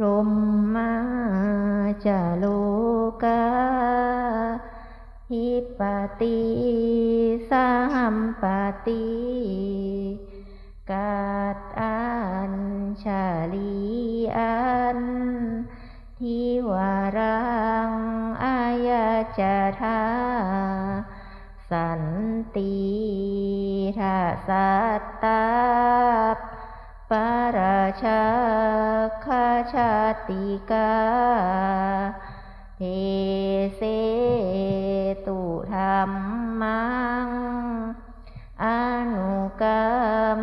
ພົມມາຈະໂລກາ ທິປະຕິສະຫັມປະຕິ ກັດອັນຊະລີອັນທິວະລັງອາຍະຈະທາ ສັນຕິທະສັດຕາ ປະລະຈັກຂະຊາຕິກາ ເທເສຕຸທຳມັງ ອະນຸກຳ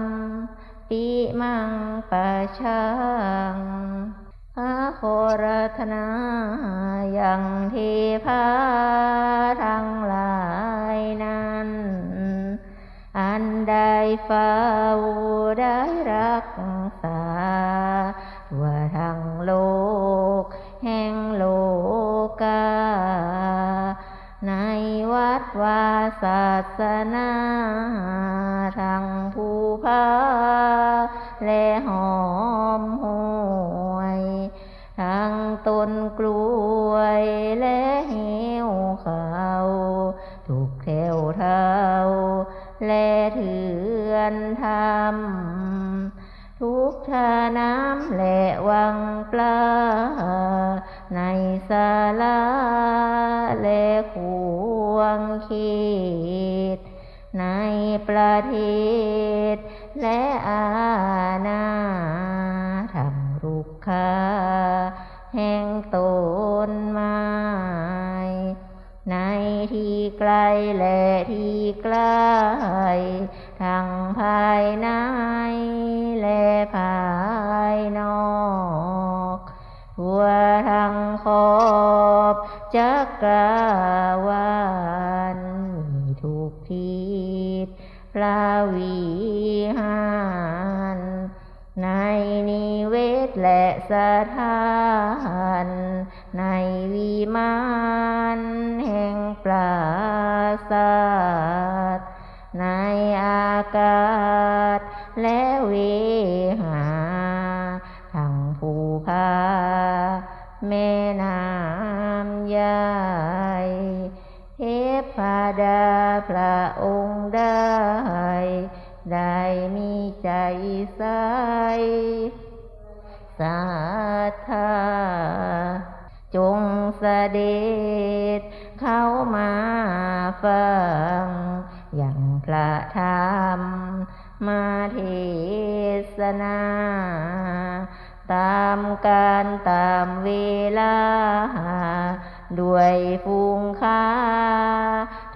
ປິມັງປະຊາງ ຂໍອາຣາທະນາຍັງເທພາທັງຫຼາຍນັ້ນ ອັນໄດ້ເຝົ້າໄດ້ຮັກສາ ທົ່ວທັງໂລກແຫ່ງໂລກາ ໃນວັດວາສາສະໜາ ທັງພູຜາ ແລະ ຫອມຫ້ວຍ ທັງຕົ້ນກ້ວຍ ແລະ ຫິ້ວເຂົາ ທຸກແຖວເທົາ ແລະ ເຮືອນທຳ ທຸກທ່ານ້ຳ ແລະ ວັງປາ ໃນສາລາ ແລະ ຂົວງເຂດ ໃນປະເທດ ແລະ ອານາ ທັງລຸກຂາແຫ່ງຕົ້ນໄມ້ ໃນທີ່ໃກ້ ແລະ ທີ່ໄກ ທັງພາຍໃນ ແລະ ພາຍນອກ ທົ່ວທັງຂອບຈັກກະວານ ມີທຸກທິດພະວິຫານ ໃນນິເວດ ແລະ ສະຖານ ໃນວິມານແຫ່ງປາສາດ ໃນອາກາດ ແລະ ເວຫາ ທັງພູຜາ ແມ່ນ້ຳໃຫຍ່ ເທບພະດາພະອົງໃດ ໄດ້ມີໃຈໃສ ສັດທາ ຈົ່ງສະເດັດເຂົ້າມາຟັງ ຍັງພະທຳມະເທສະນາ ຕາມການຕາມເວລາ ດ້ວຍຝູງຂ້າ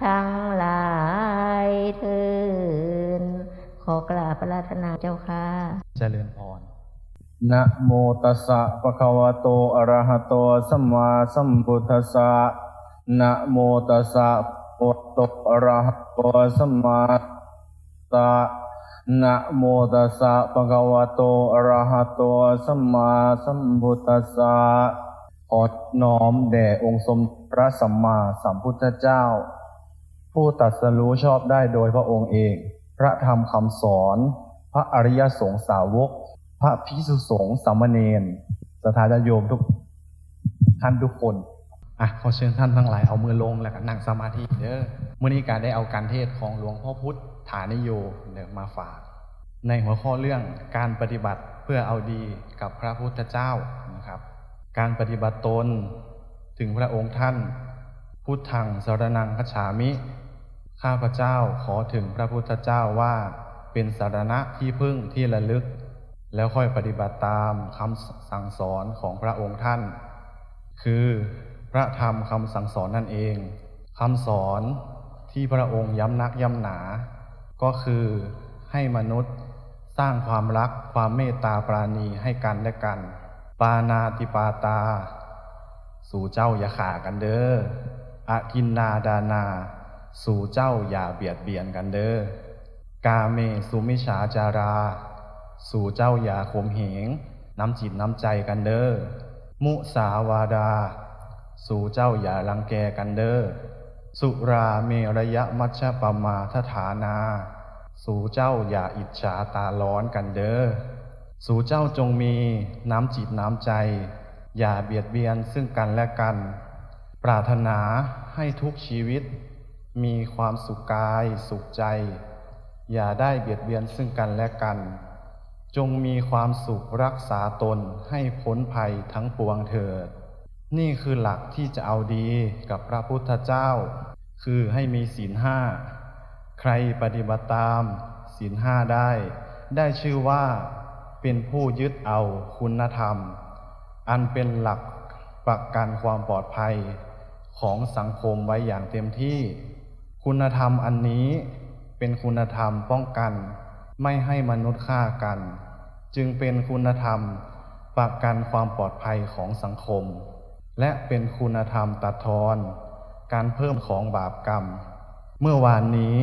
ທັງຫຼາຍເທີ້ນ. ຂໍກາບອາຣາທະນາເຈົ້າຂ້າ. ຈະເລີນພອນ. ນະໂມຕັດສະ ພະຄະວະໂຕ ອະລະຫະໂຕ ສຳມາສຳພຸດທັດສະ ນະໂມຕັດສະ ພະຄະວະໂຕ ອະລະຫະໂຕ ສຳມາສະ ນະໂມຕັດສະ ພະຄະວະໂຕ ອະລະຫະໂຕ ສຳມາສຳພຸດທັດສະ. ຂໍນ້ອມແດ່ອົງສົມເດັດພະສຳມາສຳພຸດທະເຈົ້າ ຜູ້ຕັດສະຮູ້ຊອບໄດ້ໂດຍພະອົງເອງ, ພະທຳຄຳສອນ, ພະອະລິຍະສົງສາວົກ, ພະພິກສຸສົງສາມະເນນ, ສັດທາຍາດໂຍມທຸກທ່ານທຸກຄົນ. ອ່ະ ຂໍເຊີນທ່ານທັງຫຼາຍເອົາມືລົງ ແລ້ວກໍນັ່ງສະມາທິເດີ. ມື້ນີ້ກໍໄດ້ເອົາການເທດຂອງຫຼວງພໍ່ພຸດຖານິໂຍເດີມາຝາກ ໃນຫົວຂໍ້ເລື່ອງການປະຕິບັດເພື່ອເອົາດີກັບພະພຸດທະເຈົ້ານະຄັບ. ການປະຕິບັດຕົນເຖິງພະອົງທ່ານ ພຸດທັງສະຣະນັງຄັດສາມິ ຂ້າພະເຈົ້າຂໍເຖິງພະພຸດທະເຈົ້າວ່າເປັນສະຣະນະທີ່ເພິ່ງທີ່ລະລຶກ ແລ້ວຄ່ອຍປະຕິບັດຕາມຄຳສັ່ງສອນຂອງພະອົງທ່ານ ຄືພະທຳຄຳສັ່ງສອນນັ້ນເອງ. ຄຳສອນທີ່ພະອົງຢ້ຳນັກຢ້ຳໜາ ກໍຄືໃຫ້ມະນຸດສ້າງຄວາມລັກ, ຄວາມເມດຕາປານີໃຫ້ກັນແລະກັນ. ປານາຕິປາຕາ ສູເຈົ້າຢ່າຂ້າກັນເດີ. ອະທິນນາດານາ ສູເຈົ້າຢ່າບຽດບຽນກັນເດີ. ກາເມສຸມິດສາຈາລາ ສູເຈົ້າຢ່າຂົ່ມເຫງນ້ຳຈິດນ້ຳໃຈກັນເດີ. ມຸສາວາດາ ສູເຈົ້າຢ່າລັງແກກັນເດີ. ສຸລາເມລະຍະມັດຊະປະມາທະຖານາ ສູເຈົ້າຢ່າອິດສາຕາຮ້ອນກັນເດີ. ສູເຈົ້າຈົ່ງມີນ້ຳຈິດນ້ຳໃຈ, ຢ່າບຽດບຽນຊຶ່ງກັນແລະກັນ. ປາດຖະໜາໃຫ້ທຸກຊີວິດມີຄວາມສຸກກາຍສຸກໃຈ, ຢ່າໄດ້ບຽດບຽນຊຶ່ງກັນແລະກັນ. ຈົ່ງມີຄວາມສຸກ, ຮັກສາຕົນໃຫ້ພົ້ນໄພທັງປວງເຖີດ. ນີ້ຄືຫຼັກທີ່ຈະເອົາດີກັບພະພຸດທະເຈົ້າ, ຄືໃຫ້ມີສິນຫ້າ. ໃຄປະຕິບັດຕາມສິນຫ້າໄດ້, ໄດ້ຊື່ວ່າເປັນຜູ້ຍຶດເອົາຄຸນນະທຳ ອັນເປັນຫຼັກປະກັນຄວາມປອດໄພຂອງສັງຄົມໄວ້ຢ່າງເຕັມທີ່. ຄຸນນະທຳອັນນີ້ເປັນຄຸນນະທຳປ້ອງກັນໄມ່ໃຫ້ມະນຸດຂ້າກັນ, ຈຶ່ງເປັນຄຸນນະທຳປະກັນຄວາມປອດໄພຂອງສັງຄົມ ແລະ ເປັນຄຸນນະທຳຕັດທອນການເພີ່ມຂອງບາບກຳ. ເມື່ອວານນີ້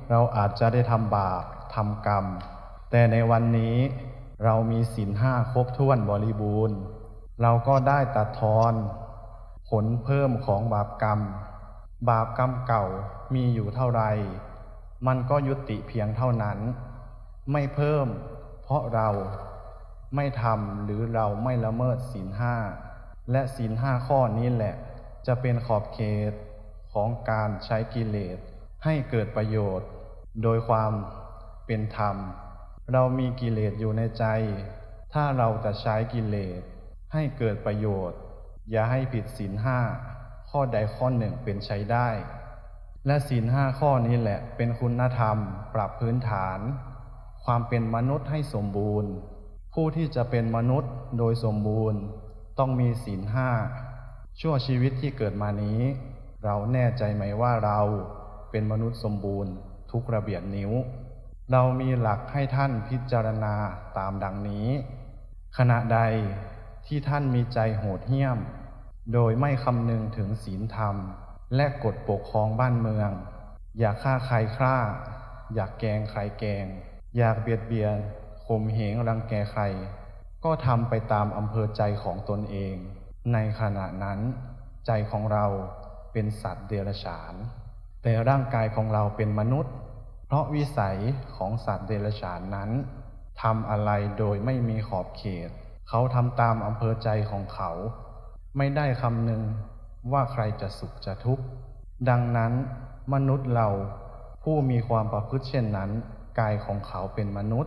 ເຮົາອາດຈະໄດ້ທຳບາບ, ທຳກຳ, ແຕ່ໃນວັນນີ້ເຮົາມີສິນຫ້າຄົບຖ້ວນບໍລິບູນ, ເຮົາກໍໄດ້ຕັດທອນຜົນເພີ່ມຂອງບາບກຳ. ບາບກຳເກົ່າມີຢູ່ເທົ່າໃດ, ມັນກໍຍຸຕິພຽງເທົ່ານັ້ນ, ໄມ່ເພີ່ມ, ເພາະເຮົາໄມ່ທຳ ຫຼື ເຮົາໄມ່ລະເມີດສິນຫ້າ. ແລະ ສິນຫ້າຂໍ້ນີ້ແຫຼະຈະເປັນຂອບເຂດຂອງການໃຊ້ກິເລດໃຫ້ເກີດປະໂຫຍດໂດຍຄວາມເປັນທຳ. ເຮົາມີກິເລດຢູ່ໃນໃຈ, ຖ້າເຮົາຈະໃຊ້ກິເລດໃຫ້ເກີດປະໂຫຍດ, ຢ່າໃຫ້ຜິດສິນຫ້າຂໍ້ໃດຂໍ້ໜຶ່ງເປັນໃຊ້ໄດ້. ແລະ ສິນຫ້າຂໍ້ນີ້ແຫຼະເປັນຄຸນນະທຳປັບພື້ນຖານຄວາມເປັນມະນຸດໃຫ້ສົມບູນ. ຜູ້ທີ່ຈະເປັນມະນຸດໂດຍສົມບູນຕ້ອງມີສິນຫ້າ. ຊົ່ວຊີວິດທີ່ເກີດມານີ້, ເຮົາແນ່ໃຈໄໝວ່າເຮົາເປັນມະນຸດສົມບູນທຸກລະບຽບນິ້ວ? ເຮົາມີຫຼັກໃຫ້ທ່ານພິຈາລະນາຕາມດັ່ງນີ້. ຂະນະໃດທີ່ທ່ານມີໃຈໂຫດຫ້ຽມ ໂດຍໄມ່ຄຳນຶງເຖິງສິນທຳ ແລະ ກົດປົກຄອງບ້ານເມືອງ, ຢາກຂ້າໃຄຂ້າ, ຢາກແກ່ງໃຄແກ່ງ, ຢາກບຽດບຽນ, ຂົ່ມເຫງ, ລັງແກໃຄ, ກໍທຳໄປຕາມອຳເພີໃຈຂອງຕົນເອງ. ໃນຂະນະນັ້ນ, ໃຈຂອງເຮົາເປັນສັດເດຍລະສານ, ແຕ່ຮ່າງກາຍຂອງເຮົາເປັນມະນຸດ, ເພາະວິໄສຂອງສັດເດຍລະສານນັ້ນ ທຳອະໄລໂດຍໄມ່ມີຂອບເຂດ. ເຂົາທຳຕາມອຳເພີໃຈຂອງເຂົາ, ໄມ່ໄດ້ຄຳນຶງວ່າໃຄຈະສຸກຈະທຸກ. ດັ່ງນັ້ນ, ມະນຸດເຮົາຜູ້ມີຄວາມປະພຶດເຊັ່ນນັ້ນ, ກາຍຂອງເຂົາເປັນມະນຸດ,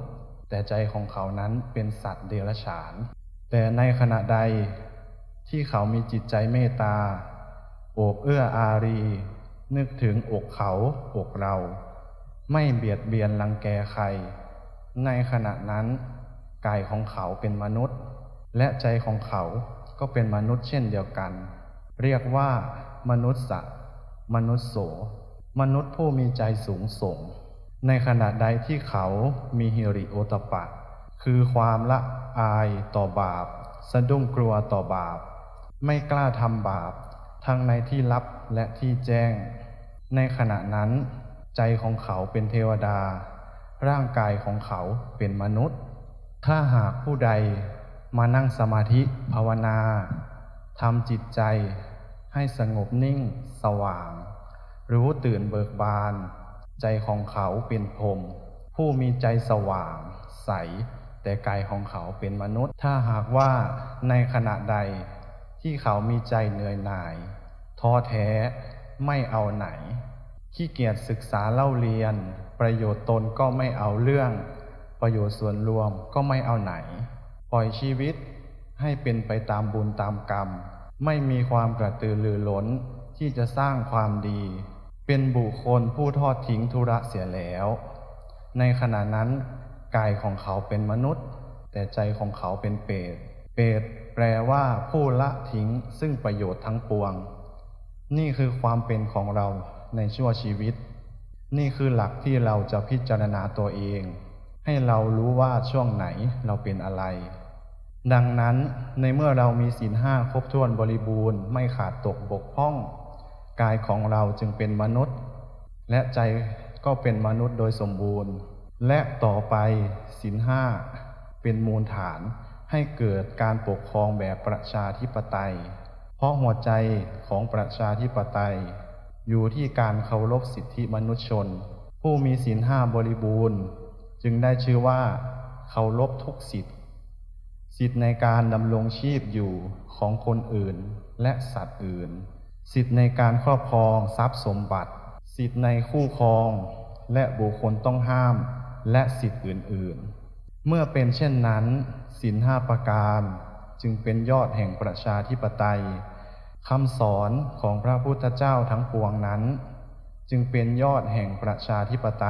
ແຕ່ໃຈຂອງເຂົານັ້ນເປັນສັດເດຍລະສານ. ແຕ່ໃນຂະນະໃດທີ່ເຂົາມີຈິດໃຈເມດຕາ, ໂອບເອື້ອອາຣີ, ນຶກເຖິງອົກເຂົາ, ອົກເຮົາ, ໄມ່ບຽດບຽນລັງແກໃຄ, ໃນຂະນະນັ້ນ ກາຍຂອງເຂົາເປັນມະນຸດ ແລະ ໃຈຂອງເຂົາກໍເປັນມະນຸດເຊັ່ນດຽວກັນ, ຮຽກວ່າມະນຸດສະ, ມະນຸດໂສ, ມະນຸດຜູ້ມີໃຈສູງສົ່ງ. ໃນຂະນະໃດທີ່ເຂົາມີຫິລິໂອຕະປະ, ຄືຄວາມລະອາຍຕໍ່ບາບ, ສະດຸ້ງກົວຕໍ່ບາບ, ໄມ່ກ້າທຳບາບ ທັງໃນທີ່ລັບ ແລະ ທີ່ແຈ້ງ, ໃນຂະນະນັ້ນ ໃຈຂອງເຂົາເປັນເທວະດາ, ຮ່າງກາຍຂອງເຂົາເປັນມະນຸດ. ຖ້າຫາກຜູ້ໃດມານັ່ງສະມາທິພາວະນາ, ທຳຈິດໃຈໃຫ້ສະຫງົບນິ່ງ, ສະຫວ່າງ, ຮູ້ຕື່ນເບີກບານ, ໃຈຂອງເຂົາເປັນພົມ, ຜູ້ມີໃຈສະຫວ່າງ, ໃສ, ແຕ່ກາຍຂອງເຂົາເປັນມະນຸດ. ຖ້າຫາກວ່າໃນຂະນະໃດທີ່ເຂົາມີໃຈເໜື່ອຍໜ່າຍ, ທໍ້ແທ້, ໄມ່ເອົາໄຫນ, ຂີ້ກຽດສຶກສາເລົ່າລຽນ, ປະໂຫຍດຕົນກໍໄມ່ເອົາເລື່ອງ, ປະໂຫຍດສ່ວນລວມກໍໄມ່ເອົາໄຫນ, ປ່ອຍຊີວິດໃຫ້ເປັນໄປຕາມບຸນຕາມກຳ, ໄມ່ມີຄວາມກະຕືລືລົ້ນທີ່ຈະສ້າງຄວາມດີ, ເປັນບຸກຄົນຜູ້ທອດຖິ້ງທຸລະເສຍແລ້ວ. ໃນຂະນະນັ້ນ, ກາຍຂອງເຂົາເປັນມະນຸດ, ແຕ່ໃຈຂອງເຂົາເປັນເປດ. ເປດແປວ່າຜູ້ລະຖິ້ງຊຶ່ງປະໂຫຍດທັງປວງ. ນີ້ຄືຄວາມເປັນຂອງເຮົາໃນຊົ່ວຊີວິດ. ນີ້ຄືຫຼັກທີ່ເຮົາຈະພິຈາລະນາຕົວເອງ, ໃຫ້ເຮົາຮູ້ວ່າຊ່ວງໄຫນເຮົາເປັນອະໄລ. ດັ່ງນັ້ນ, ໃນເມື່ອເຮົາມີສິນຫ້າຄົບຖ້ວນບໍລິບູນ, ໄມ່ຂາດຕົກບົກຜ່ອງ, ກາຍຂອງເຮົາຈຶ່ງເປັນມະນຸດ ແລະ ໃຈກໍເປັນມະນຸດໂດຍສົມບູນ ແລະ ຕໍ່ໄປສິນຫ້າເປັນມູນຖານໃຫ້ເກີດການປົກຄອງແບບປະຊາທິປະໄຕ, ເພາະຫົວໃຈຂອງປະຊາທິປະໄຕຢູ່ທີ່ການເຄົາລົບສິດທິມະນຸດຊົນ. ຜູ້ມີສິນຫ້າບໍລິບູນຈຶ່ງໄດ້ຊື່ວ່າເຄົາລົບທຸກສິດ ສິດໃນການດຳລົງຊີບຢູ່ຂອງຄົນອື່ນ ແລະ ສັດອື່ນ, ສິດໃນການຄອບຄອງຊັບສົມບັດ, ສິດໃນຄູ່ຄອງ ແລະ ບຸກຄົນຕ້ອງຫ້າມ ແລະ ສິດອື່ນໆ. ເມື່ອເປັນເຊັ່ນນັ້ນ, ສິນຫ້າປະການຈຶ່ງເປັນຍອດແຫ່ງປະຊາທິປະໄຕ. ຄຳສອນຂອງພະພຸດທະເຈົ້າທັງປວງນັ້ນ ຈຶ່ງເປັນຍອດແຫ່ງປະຊາທິປະໄຕ.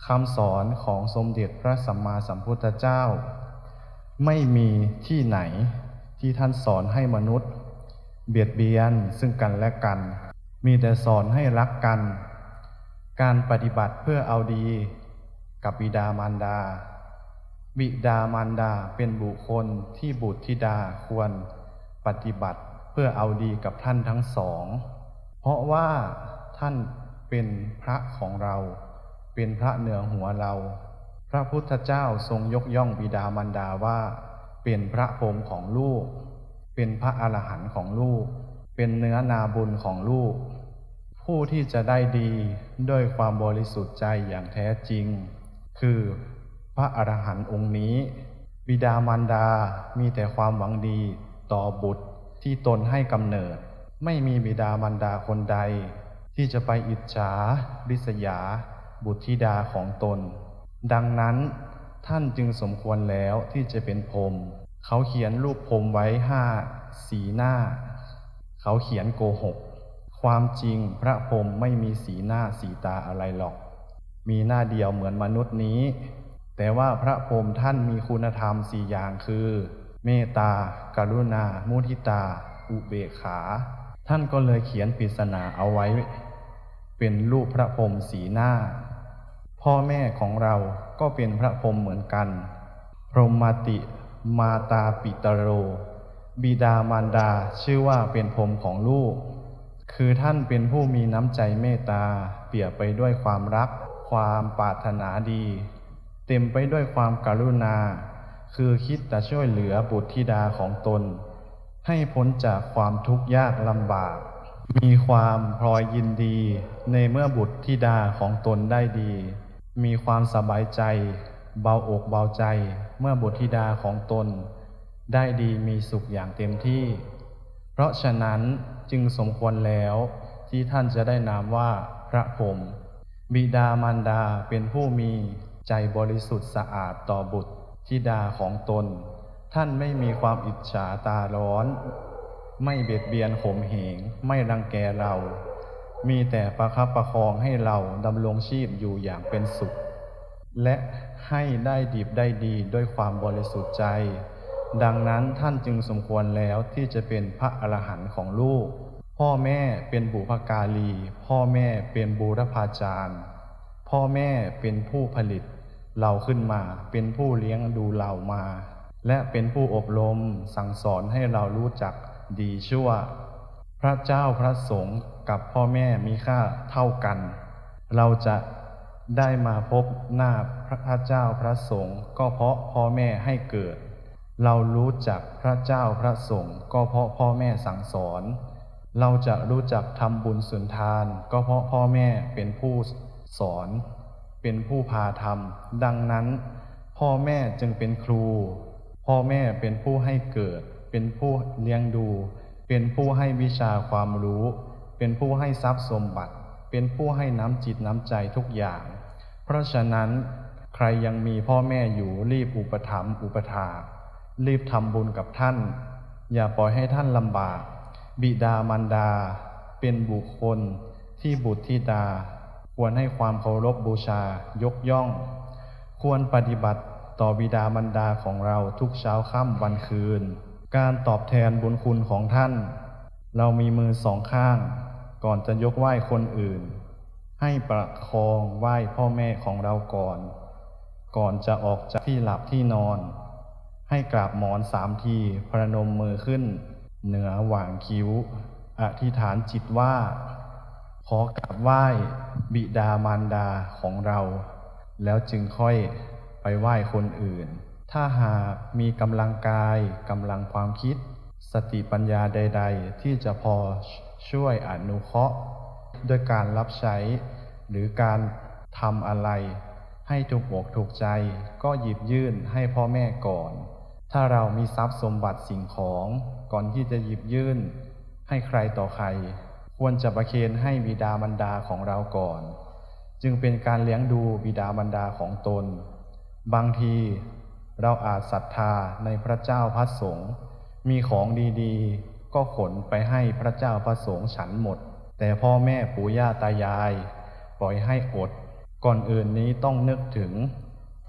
ຄຳສອນຂອງສົມເດັດພະສຳມາສຳພຸດທະເຈົ້າ ໄມ່ມີທີ່ໄຫນທີ່ທ່ານສອນໃຫ້ມະນຸດບຽດບຽນຊຶ່ງກັນແລະກັນ, ມີແຕ່ສອນໃຫ້ຮັກກັນ. ການປະຕິບັດເພື່ອເອົາດີກັບບິດາມານດາ. ບິດາມານດາເປັນບຸກຄົນທີ່ບຸດທິດາຄວນປະຕິບັດເພື່ອເອົາດີກັບທ່ານທັງສອງ, ເພາະວ່າທ່ານເປັນພະຂອງເຮົາ, ເປັນພະເໜືອຫົວເຮົາ. ພະພຸດທະເຈົ້າຊົງຍົກຍ້ອງບິດາມານດາວ່າເປັນພະພົມຂອງລູກ, ເປັນພະອະລະຫັນຂອງລູກ, ເປັນເນື້ອນາບຸນຂອງລູກ. ຜູ້ທີ່ຈະໄດ້ດີດ້ວຍຄວາມບໍລິສຸດໃຈຢ່າງແທ້ຈິງ ຄືພະອະລະຫັນອົງນີ້. ບິດາມານດາມີແຕ່ຄວາມຫວັງດີຕໍ່ບຸດທີ່ຕົນໃຫ້ກຳເນີດ. ໄມ່ມີບິດາມານດາຄົນໃດທີ່ຈະໄປອິດສາລິສຍາບຸດທິດາຂອງຕົນ. ດັ່ງນັ້ນ, ທ່ານຈຶ່ງສົມຄວນແລ້ວທີ່ຈະເປັນພົມ. ເຂົາຂຽນຮູບພົມໄວ້ຫ້າສີໜ້າ. ເຂົາຂຽນໂກຫົກ. ຄວາມຈິງພະພົມໄມ່ມີສີໜ້າສີຕາອະໄລຫຼອກ, ມີໜ້າດຽວເໝືອນມະນຸດນີ້. ແຕ່ວ່າພະພົມທ່ານມີຄຸນນະທຳສີ່ຢ່າງຄື ເມດຕາ, ກະລຸນາ, ມຸທິຕາ, ອຸເບກຂາ. ທ່ານກໍເລີຍຂຽນປິດສະໜາເອົາໄວ້ເປັນຮູບພະພົມສີ່ໜ້າ. ພໍ່ແມ່ຂອງເຮົາກໍເປັນພະພົມເໝືອນກັນ. ພົມມະຕິມາຕາປິຕະໂລ, ບິດາມານດາຊື່ວ່າເປັນພົມຂອງລູກ. ຄືທ່ານເປັນຜູ້ມີນ້ຳໃຈເມດຕາ, ປຽບໄປດ້ວຍຄວາມຮັກ, ຄວາມປາດຖະໜາດີ, ເຕັມໄປດ້ວຍຄວາມກະລຸນາ, ຄືຄິດຈະຊ່ວຍເຫຼືອບຸດທິດາຂອງຕົນໃຫ້ພົ້ນຈາກຄວາມທຸກຍາກລຳບາກ, ມີຄວາມພອຍຍິນດີໃນເມື່ອບຸດທິດາຂອງຕົນໄດ້ດີ, ມີຄວາມສະບາຍໃຈ, ເບົາອົກເບົາໃຈ ເມື່ອບຸດທິດາຂອງຕົນໄດ້ດີມີສຸກຢ່າງເຕັມທີ່. ເພາະສະນັ້ນຈຶ່ງສົມຄວນແລ້ວທີ່ທ່ານຈະໄດ້ນາມວ່າພະພົມ. ບິດາມານດາເປັນຜູ້ມີໃຈບໍລິສຸດສະອາດຕໍ່ບຸດທິດາຂອງຕົນ. ທ່ານໄມ່ມີຄວາມອິດສາຕາຮ້ອນ, ໄມ່ບຽດບຽນຂົ່ມເຫງ, ໄມ່ລັງແກເຮົາ, ມີແຕ່ປະຄັບປະຄອງໃຫ້ເຮົາດຳລົງຊີບຢູ່ຢ່າງເປັນສຸກ ແລະ ໃຫ້ໄດ້ດິບໄດ້ດີດ້ວຍຄວາມບໍລິສຸດໃຈ. ດັ່ງນັ້ນທ່ານຈຶ່ງສົມຄວນແລ້ວທີ່ຈະເປັນພະອະລະຫັນຂອງລູກ. ພໍ່ແມ່ເປັນບຸພະກາລີ, ພໍ່ແມ່ເປັນບູລະພາຈານ, ພໍ່ແມ່ເປັນຜູ້ຜະລິດເຮົາຂຶ້ນມາ, ເປັນຜູ້ລ້ຽງດູເຮົາມາ ແລະ ເປັນຜູ້ອົບຮົມສັ່ງສອນໃຫ້ເຮົາຮູ້ຈັກດີຊົ່ວ. ພະເຈົ້າພະສົງກັບພໍ່ແມ່ມີຄ່າເທົ່າກັນ. ເຮົາຈະໄດ້ມາພົບໜ້າພະເຈົ້າພະສົງກໍເພາະພໍ່ແມ່ໃຫ້ເກີດ. ເຮົາຮູ້ຈັກພະເຈົ້າພະສົງກໍເພາະພໍ່ແມ່ສັ່ງສອນ. ເຮົາຈະຮູ້ຈັກທຳບຸນສຸນທານກໍເພາະພໍ່ແມ່ເປັນຜູ້ສອນ, ເປັນຜູ້ພາທຳ. ດັ່ງນັ້ນ, ພໍ່ແມ່ຈຶ່ງເປັນຄູ. ພໍ່ແມ່ເປັນຜູ້ໃຫ້ເກີດ, ເປັນຜູ້ລ້ຽງດູ, ເປັນຜູ້ໃຫ້ວິຊາຄວາມຮູ້, ເປັນຜູ້ໃຫ້ຊັບສົມບັດ, ເປັນຜູ້ໃຫ້ນ້ຳຈິດນ້ຳໃຈທຸກຢ່າງ. ເພາະສະນັ້ນ, ໃຄຍັງມີພໍ່ແມ່ຢູ່, ລີບອຸປະຖຳອຸປະຖາກ, ລີບທຳບຸນກັບທ່ານ. ຢ່າປ່ອຍໃຫ້ທ່ານລຳບາກ. ບິດາມານດາເປັນບຸກຄົນທີ່ບຸດທິດາຄວນໃຫ້ຄວາມເຄົາລົບບູຊາຍົກຍ້ອງ. ຄວນປະຕິບັດຕໍ່ບິດາມານດາຂອງເຮົາທຸກເຊົ້າຄ່ຳວັນຄືນ. ການຕອບແທນບຸນຄຸນຂອງທ່ານ, ເຮົາມີມືສອງຂ້າງ ກ່ອນຈະຍົກໄຫວ້ຄົນອື່ນ. ໃຫ້ປະຄອງໄຫວ້ພໍ່ແມ່ຂອງເຮົາກ່ອນ, ກ່ອນຈະອອກຈາກທີ່ຫຼັບທີ່ນອນ. ໃຫ້ກາບໝອນສາມທີ, ພະນົມມືຂຶ້ນເໜືອຫວ່າງຄິ້ວ, ອະທິຖານຈິດວ່າ ຂໍກາບໄຫວ້ບິດາມານດາຂອງເຮົາ, ແລ້ວຈຶ່ງຄ່ອຍໄປໄຫວ້ຄົນອື່ນ. ຖ້າຫາກມີກຳລັງກາຍ, ກຳລັງຄວາມຄິດ, ສະຕິປັນຍາໃດໆ ທີ່ຈະພໍຊ່ວຍອະນຸເຄາະດ້ວຍການຮັບໃຊ້ ຫຼື ການທຳອາໄລໃຫ້ຖືກອົກຖືກໃຈ, ກໍຫຍິບຍື່ນໃຫ້ພໍ່ແມ່ກ່ອນ. ถ้าเรามีทรัพย์สมบัติสิ่งของ ก่อนที่จะหยิบยื่นให้ใครต่อใคร ควรจะประเคนให้บิดามารดาของเราก่อน จึงเป็นการเลี้ยงดูบิดามารดาของตน บางทีเราอาจศรัทธาในพระเจ้าพระสงฆ์ มีของดีๆ ก็ขนไปให้พระเจ้าพระสงฆ์ฉันหมด แต่พ่อแม่ปู่ย่าตายายปล่อยให้อด ก่อนอื่นนี้ต้องนึกถึง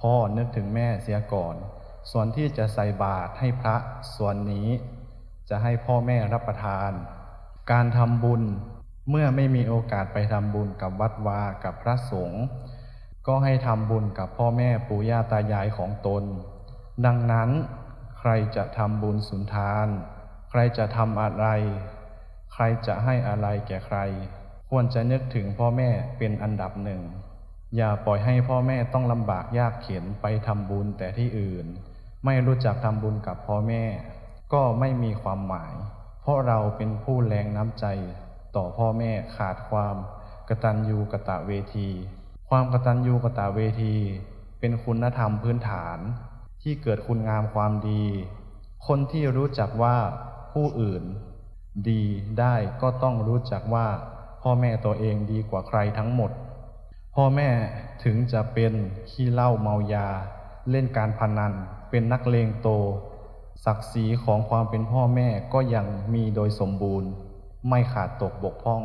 พ่อนึกถึงแม่เสียก่อน ส่วนที่จะใส่บาตรให้พระส่วนนี้จะให้พ่อแม่รับประทาน การทำบุญ เมื่อไม่มีโอกาสไปทำบุญกับวัดวากับพระสงฆ์ ก็ให้ทำบุญกับพ่อแม่ปู่ย่าตายายของตน ดังนั้น ใครจะทำบุญสุนทาน ใครจะทำอะไร ใครจะให้อะไรแก่ใคร ควรจะนึกถึงพ่อแม่เป็นอันดับหนึ่ง อย่าปล่อยให้พ่อแม่ต้องลำบากยากเข็ญไปทำบุญแต่ที่อื่น ไม่รู้จักทำบุญกับพ่อแม่ ก็ไม่มีความหมาย เพราะเราเป็นผู้แรงน้ำใจต่อพ่อแม่ ขาดความกตัญญูกตเวที ความกตัญญูกตเวที เป็นคุณธรรมพื้นฐานที่เกิดคุณงามความดี คนที่รู้จักว่าผู้อื่นดีได้ก็ต้องรู้จักว่าพ่อแม่ตัวเองดีกว่าใครทั้งหมด พ่อแม่ถึงจะเป็นขี้เหล้าเมายา เล่นการพนัน เป็นนักเลงโต ศักดิ์ศรีของความเป็นพ่อแม่ก็ยังมีโดยสมบูรณ์ ไม่ขาดตกบกพร่อง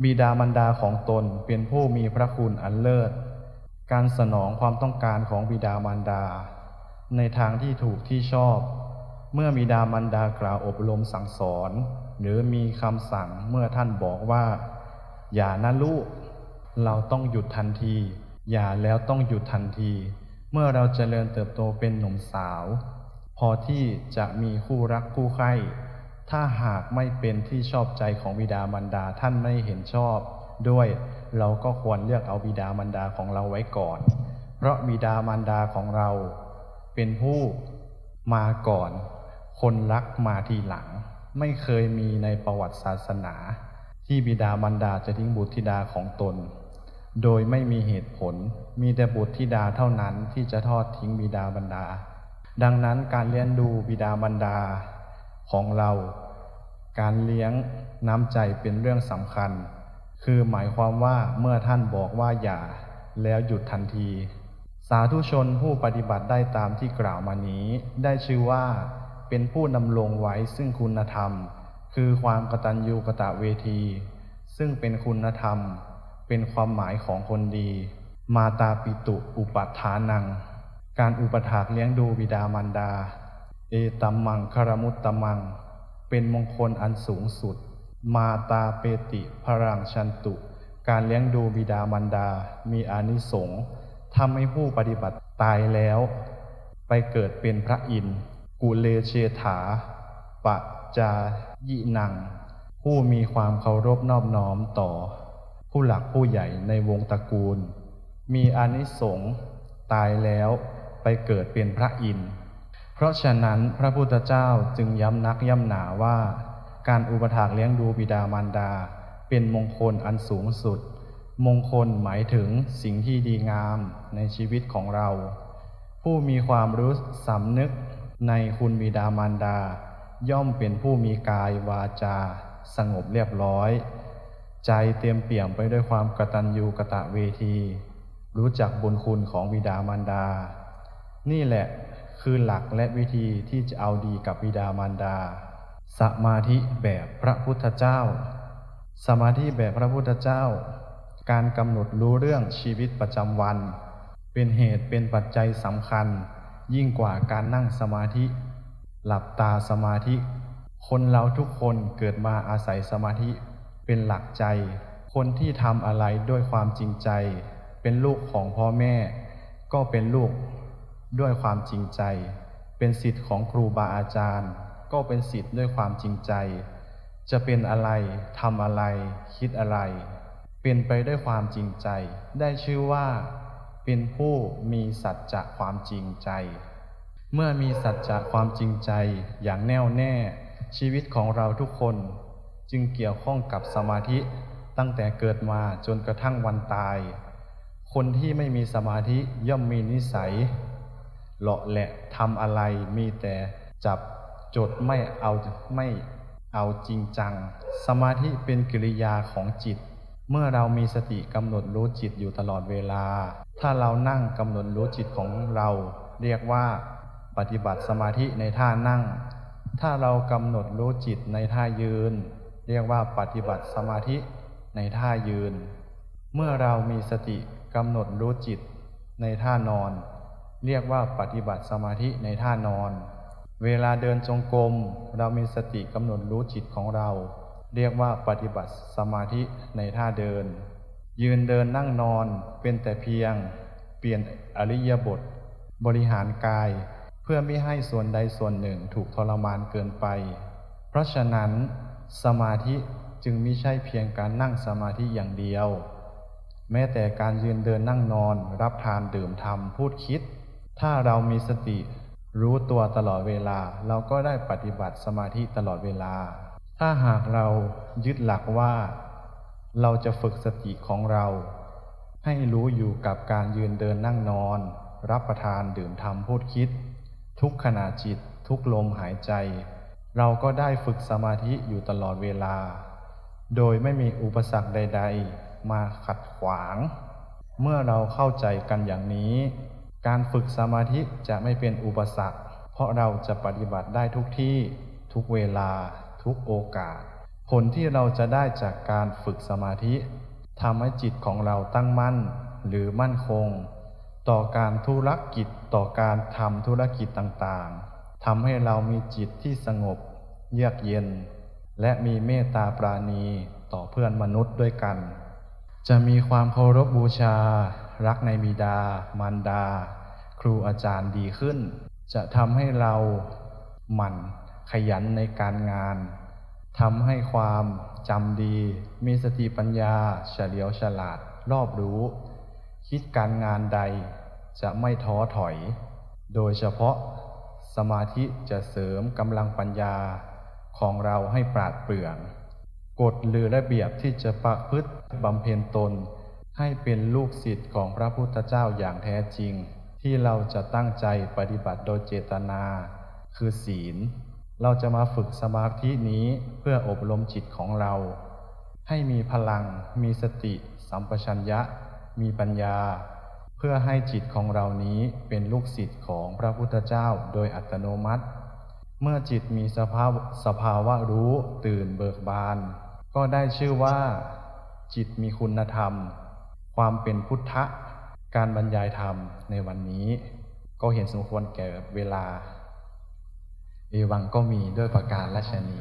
บิดามารดาของตนเป็นผู้มีพระคุณอันเลิศ การสนองความต้องการของบิดามารดา ในทางที่ถูกที่ชอบ เมื่อบิดามารดากล่าวอบรมสั่งสอน หรือมีคำสั่งเมื่อท่านบอกว่า อย่านะลูก เราต้องหยุดทันที อย่าแล้วต้องหยุดทันที เมื่อเราเจริญเติบโตเป็นหนุ่มสาว พอที่จะมีคู่รักคู่ใคร่ ถ้าหากไม่เป็นที่ชอบใจของบิดามารดา ท่านไม่เห็นชอบด้วย เราก็ควรเลือกเอาบิดามารดาของเราไว้ก่อน เพราะบิดามารดาของเราเป็นผู้มาก่อน คนรักมาทีหลัง ไม่เคยมีในประวัติศาสนา ที่บิดามารดาจะทิ้งบุตรธิดาของตน โดยไม่มีเหตุผล มีแต่บุตรธิดาเท่านั้นที่จะทอดทิ้งบิดามารดา ดังนั้นการเลี้ยงดูบิดามารดาของเรา การเลี้ยงน้ำใจเป็นเรื่องสำคัญ คือหมายความว่าเมื่อท่านบอกว่าอย่า แล้วหยุดทันที สาธุชนผู้ปฏิบัติได้ตามที่กล่าวมานี้ ได้ชื่อว่าเป็นผู้ดำรงไว้ซึ่งคุณธรรม คือความกตัญญูกตเวที ซึ่งเป็นคุณธรรม เป็นความหมายของคนดี มาตาปิตุอุปัฏฐานัง การอุปถากเลี้ยงดูบิดามารดา เอตัมมังคารมุตตมัง เป็นมงคลอันสูงสุด มาตาเปติพรังชันตุ การเลี้ยงดูบิดามารดามีอานิสงส์ ทำให้ผู้ปฏิบัติตายแล้วไปเกิดเป็นพระอินทร์ กุเลเชถา ปะจายินัง ผู้มีความเคารพนอบน้อมต่อผู้หลักผู้ใหญ่ในวงตระกูล มีอานิสงส์ตายแล้วไปเกิดเป็นพระอินทร์ เพราะฉะนั้นพระพุทธเจ้าจึงย้ำนักย้ำหนาว่า การอุปถากเลี้ยงดูบิดามารดาเป็นมงคลอันสูงสุด มงคลหมายถึงสิ่งที่ดีงามในชีวิตของเรา ผู้มีความรู้สำนึกในคุณบิดามารดา ย่อมเป็นผู้มีกายวาจาสงบเรียบร้อย ใจเต็มเปี่ยมไปด้วยความกตัญญูกตเวที รู้จักบุญคุณของบิดามารดา นี่แหละคือหลักและวิธีที่จะเอาดีกับบิดามารดา สมาธิแบบพระพุทธเจ้า สมาธิแบบพระพุทธเจ้า การกำหนดรู้เรื่องชีวิตประจำวัน เป็นเหตุเป็นปัจจัยสำคัญยิ่งกว่าการนั่งสมาธิ หลับตาสมาธิ คนเราทุกคนเกิดมาอาศัยสมาธิเป็นหลักใจ คนที่ทำอะไรด้วยความจริงใจ เป็นลูกของพ่อแม่ ก็เป็นลูกด้วยความจริงใจ เป็นศิษย์ของครูบาอาจารย์ ก็เป็นศิษย์ด้วยความจริงใจ จะเป็นอะไร ทำอะไร คิดอะไร เป็นไปด้วยความจริงใจ ได้ชื่อว่าเป็นผู้มีสัจจะความจริงใจ เมื่อมีสัจจะความจริงใจอย่างแน่วแน่ ชีวิตของเราทุกคนจึงเกี่ยวข้องกับสมาธิตั้งแต่เกิดมาจนกระทั่งวันตาย คนที่ไม่มีสมาธิย่อมมีนิสัย ເລາະແຫຼະທຳອະໄລ, ມີແຕ່ຈັບຈົດ, ໄມ່ເອົາ, ໄມ່ເອົາຈິງຈັງ. ສະມາທິເປັນກິລິຍາຂອງຈິດ. ເມື່ອເຮົາມີສະຕິກຳນົດຮູ້ຈິດຢູ່ຕະຫຼອດເວລາ. ຖ້າເຮົານັ່ງ, ກຳນົດຮູ້ຈິດຂອງເຮົາ, ເຮົາຮຽກວ່າປະຕິບັດສະມາທິໃນທ່ານັ່ງ. ຖ້າເຮົາກຳນົດຮູ້ຈິດໃນທ່າຢືນ, ເຮົາຮຽກວ່າປະຕິບັດສະມາທິໃນທ່າຢືນ. ເມື່ອເຮົາມີສະຕິກຳນົດຮູ້ຈິດໃນທ່ານອນ, ເຮົາຮຽກວ່າປະຕິບັດສະມາທິໃນທ່ານອນ. ເວລາເດີນຈົງກົມ, ເຮົາມີສະຕິກຳນົດຮູ້ຈິດຂອງເຮົາ, ເຮົາຮຽກວ່າປະຕິບັດສະມາທິໃນທ່າເດີນ. ຢືນເດີນນັ່ງນອນ ເປັນແຕ່ພຽງປ່ຽນອິລິຍາບົດ, ບໍລິຫານກາຍ ເພື່ອບໍ່ໃຫ້ສ່ວນໃດສ່ວນໜຶ່ງຖືກທໍລະມານເກີນໄປ. ເພາະສະນັ້ນ, ສະມາທິຈຶ່ງບໍ່ໃຊ່ພຽງການນັ່ງສະມາທິຢ່າງດຽວ. ແມ້ແຕ່ການຢືນເດີນນັ່ງນອນ, ຮັບທານ, ດື່ມທຳ, ພູດຄິດ, ຖ້າເຮົາມີສະຕິຮູ້ຕົວຕະຫຼອດເວລາ, ເຮົາກໍໄດ້ປະຕິບັດສະມາທິຕະຫຼອດເວລາ. ຖ້າຫາກເຮົາຍຶດຫຼັກວ່າ ເຮົາຈະຝຶກສະຕິຂອງເຮົາໃຫ້ຮູ້ຢູ່ກັບການຢືນເດີນນັ່ງນອນ, ຮັບປະທານ, ດື່ມທຳ, ພູດຄິດ, ທຸກຂະນະຈິດ, ທຸກລົມຫາຍໃຈ, ເຮົາກໍໄດ້ຝຶກສະມາທິຢູ່ຕະຫຼອດເວລາ ໂດຍໄມ່ມີອຸປະສັກໃດໆມາຂັດຂວາງ. ເມື່ອເຮົາເຂົ້າໃຈກັນຢ່າງນີ້, ການຝຶກສະມາທິຈະໄມ່ເປັນອຸປະສັກ, ເພາະເຮົາຈະປະຕິບັດໄດ້ທຸກທີ່, ທຸກເວລາ, ທຸກໂອກາດ. ຜົນທີ່ເຮົາຈະໄດ້ຈາກການຝຶກສະມາທິ ທຳໃຫ້ຈິດຂອງເຮົາຕັ້ງໝັ້ນ ຫຼື ໝັ້ນຄົງ ຕໍ່ການທຸລະກິດ, ຕໍ່ການທຳທຸລະກິດຕ່າງໆ, ທຳໃຫ້ເຮົາມີຈິດທີ່ສະຫງົບ, ເຍືອກເຢັນ ແລະ ມີເມດຕາປານີຕໍ່ເພື່ອນມະນຸດດ້ວຍກັນ. ຈະມີຄວາມເຄົາລົບບູຊາ, ຮັກໃນບິດາ, ມານດາ, ຄູອາຈານດີຂຶ້ນ. ຈະທຳໃຫ້ເຮົາໝັ່ນຂະຫຍັນໃນການງານ, ທຳໃຫ້ຄວາມຈຳດີ, ມີສະຕິປັນຍາ, ສະຫຼຽວສະຫຼາດ, ລອບຮູ້, ຄິດການງານໃດຈະໄມ່ທໍຖອຍ. ໂດຍສະເພາະສະມາທິຈະເສີມກຳລັງປັນຍາຂອງເຮົາໃຫ້ປາດເປືອງ. ກົດ ຫຼື ລະບຽບທີ່ຈະປະພຶດບຳເພັນຕົນໃຫ້ເປັນລູກສິດຂອງພະພຸດທະເຈົ້າຢ່າງແທ້ຈິງ, ທີ່ເຮົາຈະຕັ້ງໃຈປະຕິບັດໂດຍເຈດຕະນາ ຄື ສີນ. ເຮົາຈະມາຝຶກສະມາທິນີ້ເພື່ອອົບຮົມຈິດຂອງເຮົາໃຫ້ມີພະລັງ, ມີສະຕິ, ສຳປະຊັນຍະ, ມີປັນຍາ, ເພື່ອໃຫ້ຈິດຂອງເຮົານີ້ເປັນລູກສິດຂອງພະພຸດທະເຈົ້າໂດຍອັດຕະໂນມັດ. ເມື່ອຈິດມີສະພາວະ, ສະພາວະຮູ້ຕື່ນເບີກບານ, ກໍໄດ້ຊື່ວ່າຈິດມີຄຸນນະທຳ, ຄວາມເປັນພຸດທະ. ການບັນຍາຍທຳໃນວັນນີ້ກໍເຫັນສົມຄວນແກ່ເວລາ. ເອວັງກໍມີດ້ວຍປະການລາຊະນີ.